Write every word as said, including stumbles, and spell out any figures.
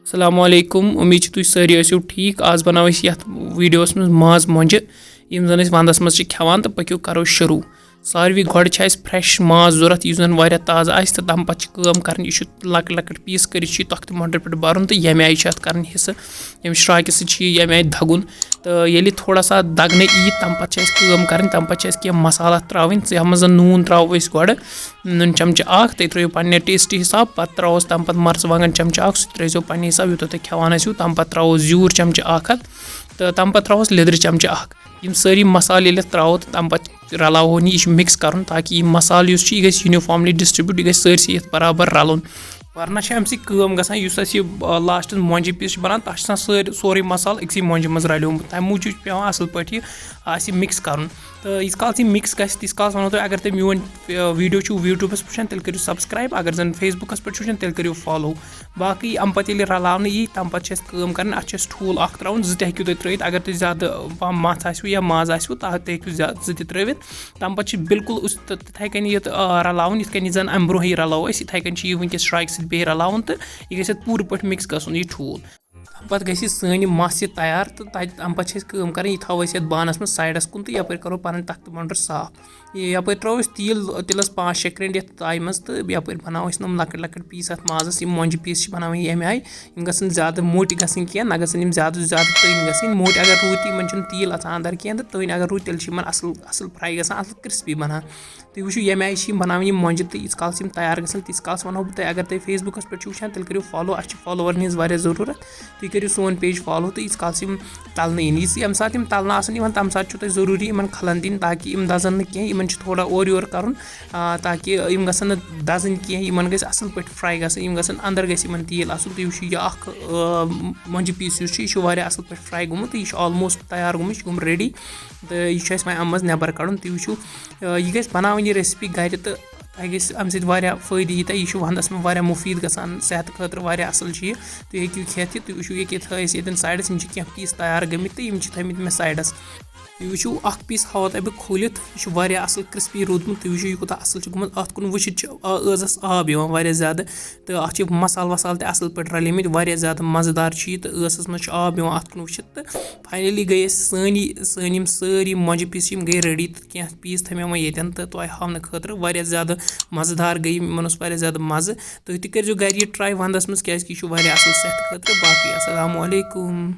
السلام علیکم، امید چھِ تُہۍ سٲری ٲسِو ٹھیٖک۔ آز بناوو أسۍ یتھ ویڈیوس منٛز ماز مۄنجہِ، یِم زن أسۍ ونٛدس منٛز چھِ کھٮ۪وان، تہٕ پٔکِو کرو شروع۔ ساروی گۄڈٕ چھِ اَسہِ fresh ماز ضوٚرَتھ، یُس زَن واریاہ تازٕ آسہِ، تہٕ تَمہِ پَتہٕ چھِ کٲم کَرٕنۍ، یہِ چھُ لۄکٕٹۍ لۄکٕٹۍ piece کٔرِتھ چھُ یہِ تۄختہٕ مۄنٛڈرِ پٮ۪ٹھ بَرُن، تہٕ ییٚمہِ آیہِ چھُ اَتھ کَرٕنۍ حِصہٕ، ییٚمہِ شرٛاکہِ سۭتۍ چھُ یہِ ییٚمہِ آیہِ دَگُن۔ تہٕ ییٚلہِ یہِ تھوڑا سا دَگنہٕ یی، تَمہِ پَتہٕ چھِ اَسہِ کٲم کَرٕنۍ، تَمہِ پَتہٕ چھِ اَسہِ کینٛہہ مصالہٕ اَتھ ترٛاوٕنۍ۔ یَتھ منٛز زَن نوٗن ترٛاوو أسۍ گۄڈٕ، نُن چمچہٕ اَکھ، تُہۍ ترٛٲیِو پنٛنہِ taste حِساب، پَتہٕ ترٛاووس تَمہِ پَتہٕ مَرژٕوانٛگَن چمچہٕ اَکھ، سُہ تہِ ترٛٲیزیو پنٛنہِ حِساب، یوٗتاہ تُہۍ کھٮ۪وان ٲسِو۔ تَمہِ پَتہٕ ترٛاووس زیوٗر چمچہٕ اَکھ اَتھ، تہٕ تَمہِ پَتہٕ ترٛاووس لیٚدرِ چمچہٕ اَکھ۔ یِم سٲری مصالہٕ ییٚلہِ اَتھ ترٛاوو تہٕ تَمہِ پَتہٕ رَلاوہون یہِ، یہِ چھُ mix کَرُن، تاکہِ یہِ مصالہٕ یُس چھُ، یہِ گژھِ uniformly distribute، یہِ گژھِ سٲرسٕے یَتھ برابر رَلُن۔ ورنہ چھِ اَمہِ سۭتۍ کٲم گژھان، یُس اَسہِ یہِ، آ، last منٛجہِ piece چھُ بَنان، تَتھ چھُ آسان سٲرۍ، سورُے مصالہٕ أکسٕے مۄنجہِ منٛز رَلیومُت۔ تَمہِ موٗجوٗب چھُ پٮ۪وان اَصٕل پٲٹھۍ یہِ، آ، اَسہِ mix کَرُن۔ تہٕ ییٖتِس کالَس یہِ mix گژھِ، تیٖتِس کالَس وَنو تۄہہِ، اگر تُہۍ میون، آ، video چھُو YouTubeَس پٮ۪ٹھ وٕچھان، تیٚلہِ کٔرِو subscribe، اگر زَن Facebookَس پٮ۪ٹھ چھُو وٕچھان، تیٚلہِ کٔرِو follow۔ باقٕے اَمہِ پَتہٕ ییٚلہِ رَلاونہٕ یی، تَمہِ پَتہٕ چھِ اَسہِ کٲم کَرٕنۍ، اَتھ چھِ اَسہِ ٹھوٗل اَکھ ترٛاوُن، زٕ تہِ ہیٚکِو تُہۍ ترٛٲوِتھ۔ اگر تُہۍ زیادٕ، آ، مَژھ آسِوٕ یا ماز آسِوٕ، تَتھ تہِ ہیٚکِو زیادٕ، زٕ تہِ ترٛٲوِتھ۔ تَمہِ پَتہٕ چھِ بالکل اُس-، تہٕ تِتھَے کٔنۍ یَتھ، آ، رَلاوُن، یِتھ کٔنۍ یہِ زَن اَمہِ برونٛہہ یہِ رَلٲو أسۍ، یِتھَے کٔنۍ چھِ یہِ وٕنکیٚس شرٛاکہِ سۭتۍ بیٚیہِ رَلاوُن، تہٕ یہِ گژھِ اَتھ پوٗرٕ پٲٹھۍ mix گژھُن یہِ ٹھوٗل۔ تَمہِ پَتہٕ گژھِ یہِ سٲنۍ یہِ مَژھ یہِ تیار، تہٕ تَتہِ، تَمہِ پَتہٕ چھِ أسۍ کٲم کَرٕنۍ، یہِ تھاوو أسۍ یَتھ بانَس منٛز sideَس کُن، تہٕ یَپٲرۍ کَرو پَنٕنۍ تَختہٕ مۄنٛڈُر صاف۔ یہِ یَپٲرۍ ترٛاوو أسۍ تیٖل، تِلَس پانٛژھ شےٚ کرٛنٛڈ یَتھ تایہِ منٛز، تہٕ یَپٲرۍ بَناوو أسۍ یِم لۄکٕٹۍ لۄکٕٹۍ piece اَتھ مازَس۔ یِم مۄنٛجہِ piece چھِ بَناوٕنۍ ییٚمہِ آیہِ، یِم گژھن زیادٕ موٚٹۍ گژھٕنۍ کینٛہہ، نہ گژھن یِم زیادٕ زیادٕ تٔنۍ گژھٕنۍ۔ موٚٹۍ اگر روٗدۍ، تہٕ یِمَن چھُنہٕ تیٖل اَژان اَندَر کینٛہہ، تہٕ تٔنۍ اگر روٗدۍ، تیٚلہِ چھِ یِمَن اَصٕل، اَصٕل fry گژھان، اَصٕل crispy بَنان۔ تُہۍ وٕچھِو، ییٚمہِ آیہِ چھِ یِم بَناوٕنۍ یِم مۄنٛجہِ، تہٕ ییٖتِس کالَس یِم تیار گژھن، تیٖتِس کالَس وَنہو بہٕ تۄہہِ، اگر تُہۍ Facebookَس پٮ۪ٹھ چھِو وٕچھان، تیٚلہِ کٔرِو follow، اَسہِ چھِ followerَن ہِنٛز واریاہ ضروٗرت۔ تُہۍ کٔرِو سون page follow، تہٕ ییٖتِس کالَس یِم تَلنہٕ یِن، یُس ییٚمہِ ساتہٕ یِم تَلنہٕ آسَن یِوان، تَمہِ ساتہٕ چھُ تۄہہِ ضروٗری یِمَن کھَلَن دِنۍ، تاکہِ یِم دَزَن نہٕ کینٛہہ، یِمَن چھِ تھوڑا اورٕ یورٕ کَرُن، آ، تاکہِ یِم گژھن نہٕ دَزٕنۍ کینٛہہ، یِمَن گژھِ اَصٕل پٲٹھۍ fry گژھٕنۍ، یِم گژھن اَندَر گژھِ یِمَن تیٖل آسُن۔ تُہۍ وٕچھِو، یہِ اَکھ، آ، مۄنٛجہِ piece یُس چھُ، یہِ چھُ واریاہ اَصٕل پٲٹھۍ fry گوٚمُت، تہٕ یہِ چھُ almost تیار گوٚمُت، یہِ چھُ گوٚمُت ready، تہٕ یہِ چھُ اَسہِ وۄنۍ اَمہِ منٛز نٮ۪بَر کَڑُن۔ تُہۍ وٕچھِو، آ، یہِ گژھِ بَناوٕنۍ یہِ recipe گَرِ، تہٕ تۄہہِ گژھِ اَمہِ سۭتۍ واریاہ فٲیدٕ یی تۄہہِ۔ یہِ چھُ وَنٛدَس منٛز واریاہ مُفیٖد گژھان، صحتہٕ خٲطرٕ واریاہَس اَصٕل چھُ یہِ۔ تُہۍ ہیٚکِو کھٮ۪تھ یہِ۔ تُہۍ وٕچھِو، ییٚکیٛاہ تھٲے اَسہِ ییٚتٮ۪ن sideَس، یِم چھِ کینٛہہ piece تیار گٔمٕتۍ، تہٕ یِم چھِ تھٲیمٕتۍ مےٚ sideَس۔ تُہۍ وٕچھِو، اَکھ piece ہاوو تۄہہِ بہٕ کھوٗلِتھ، یہِ چھُ واریاہ اَصٕل crispy روٗدمُت۔ تُہۍ وٕچھِو، یہِ کوٗتاہ اَصٕل چھُ گوٚمُت۔ اَتھ کُن وٕچھِتھ چھِ آ-، ٲسَس آب یِوان واریاہ زیادٕ، تہٕ اَتھ چھِ مصالہٕ وصالہٕ تہِ اَصٕل پٲٹھۍ رَلے مٕتۍ، واریاہ زیادٕ مَزٕدار چھُ یہِ، تہٕ ٲسَس منٛز چھُ آب یِوان اَتھ کُن وٕچھِتھ۔ تہٕ finally گٔے اَسہِ سٲنی، سٲنۍ یِم سٲری مۄنٛجہِ piece چھِ، یِم گٔے ready، تہٕ کینٛہہ piece تھٲے مےٚ وۄنۍ ییٚتٮ۪ن تہٕ تۄہہِ ہاونہٕ خٲطرٕ۔ واریاہ زیادٕ مَزٕدار گٔے یِم، یِمَن اوس واریاہ زیادٕ مَزٕ۔ تُہۍ تہِ کٔرۍزیو گَرِ یہِ try وَنٛدَس منٛز، کیٛازِکہِ یہِ چھُ واریاہ اَصٕل صحتہٕ خٲطرٕ۔ باقٕے السلام علیکم۔